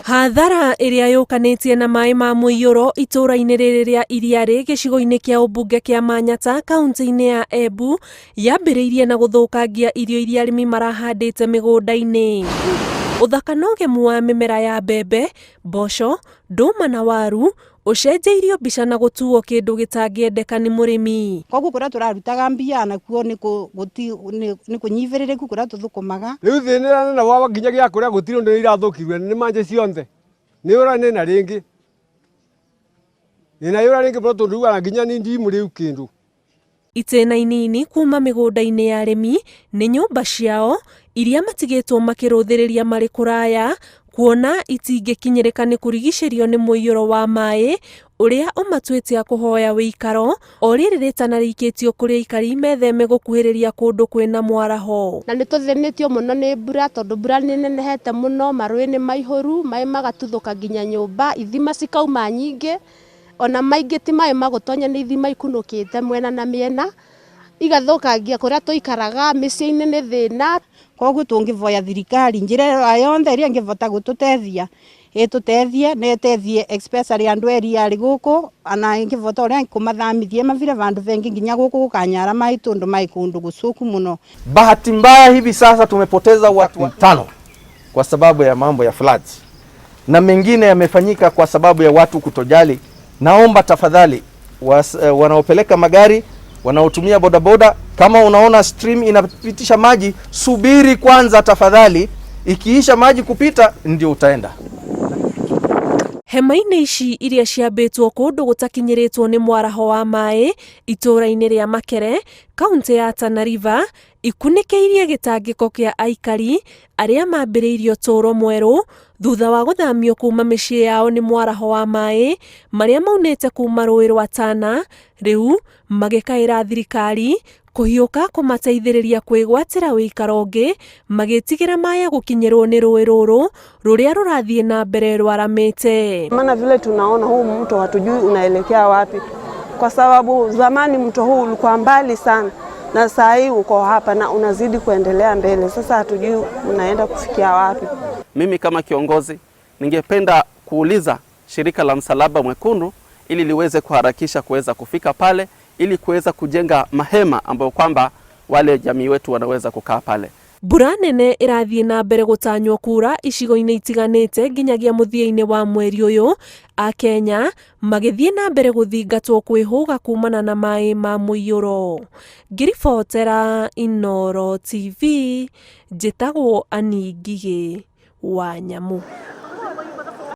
Hathara ĩrĩa yũkanĩtie na maĩ ma mũiyũro itũũra-inĩ rĩrĩ rĩa Iriarĩ gĩcigo-inĩ kĩa ũmbunge kĩa Manyata kaunti-inĩ ya Embu yambĩrĩirie na gũthũkangia irio iria arĩmi marahandĩte mĩgũnda-inĩ. Ũthaka na ũgemu wa mĩmera ya mbembe, mboco, ndũma na waru ũcenjeirio mbica na gũtuo kĩndũ gĩtangĩendeka nĩ mũrĩmi. Koguo kũrĩa tũrarutaga mbia nakuo nĩ kũnyivĩrĩrĩku kũrĩa tũthũkũmaga. Rĩu thĩna ũrĩa nĩ naguo nginya gĩa kũrĩa gũtirĩ ũndũ nĩ irathũkirwe nĩ manje cionthe nĩ ũra nĩ na rĩngĩ nĩ na yũra rĩngĩ mũno tondũ rĩu ona nginya nĩ ndimũrĩu kĩndũ. Itĩna inini kuma mĩgũnda-inĩ ya arĩmi nĩ nyũmba ciao iria matigĩtwo makĩrũthĩrĩria marĩ kũraya kuona itingĩkinyĩrĩka nĩ kũrigicĩrio nĩ mũiyũro wa maĩ ũrĩa ũmatuĩte a kũhoya wĩikaro o rĩrĩ rĩtanarĩkĩtio kũrĩ aikari metheme gũkuhĩrĩria kũndũ kwĩna mwaraho. Na nĩ tũthĩnĩtio mũno nĩ mbura tondũ mbura nĩ nenehete mũno, marũĩ nĩ maihũru, maĩ magatuthũka nginya nyũmba, ithima cikauma nyingĩ, ona maingĩ ti maĩ magũtonya nĩ ithima ikunũkĩte mwena na mĩena, igathũkangia kũrĩa tũikaraga, mĩciĩ-inĩ nĩ thĩna. Koguo tũngĩvoya thirikari njĩra ĩyo yonthe ĩrĩa ĩngĩvota gũtũtethia ĩtũtethie na ĩtethie especially andũ a Iriarĩ gũkũ ona ĩngĩvota ũrĩa kũmathamithia mavire vandũ vengĩ nginya gũkũ gũkanyara maĩ tondũ maĩ kũndũ gũcũku mũno. Bahati mbaya hivi sasa tumepoteza watu watano kwa sababu ya mambo ya floods, na mengine yamefanyika kwa sababu ya watu kutojali. Naomba tafadhali wanaopeleka magari, wanaotumia bodaboda, kama unaona stream inapitisha maji, subiri kwanza tafadhali, ikiisha maji kupita ndio utaenda. Hema-inĩ ici iria ciambĩtwo kũndũ gũtakinyĩrĩtwo nĩ mwaraho wa maĩ itũũra-inĩ rĩa Makere, kaunti ya Tana River, ikunĩkĩirie gĩtangĩko kĩa aikari arĩa mambĩrĩirie ũtũũro mwerũ thutha wa gũthamio kuma mĩciĩ yao nĩ mwaraho wa maĩ marĩa maunĩte kuma rũĩ rwa Tana, rĩu magĩkaĩra thirikari kũhiũka kũmateithĩrĩria kwĩgwatĩra wĩikaro ũngĩ magĩtigĩra maya gũkinyĩrwo nĩ rũĩ rũrũ rũrĩa rũrathiĩ na mbere rwaramĩte. Maana vile tunaona huu mto hatujui unaelekea wapi, kwa sababu zamani mto huu ulikuwa mbali sana na saa hii uko hapa na unazidi kuendelea mbele. Sasa hatujui unaenda kufikia wapi. Mimi kama kiongozi ningependa kuuliza shirika la Msalaba Mwekundu ili liweze kuharakisha kuweza kufika pale ili kuweza kujenga mahema ambayo kwamba wale jamii wetu wanaweza kukaa pale. Mbura nene ĩrathiĩ na mbere gũtanywo kura icigo-inĩ itiganĩte nginyagia mũthia-inĩ wa mweri ũyũ, Akenya magĩthiĩ na mbere gũthingatwo kwĩhũga kumana na maĩ ma mũiyũro. Ngĩribotera Inooro TV, njĩtagwo Annie Ngigĩ wa Nyamu.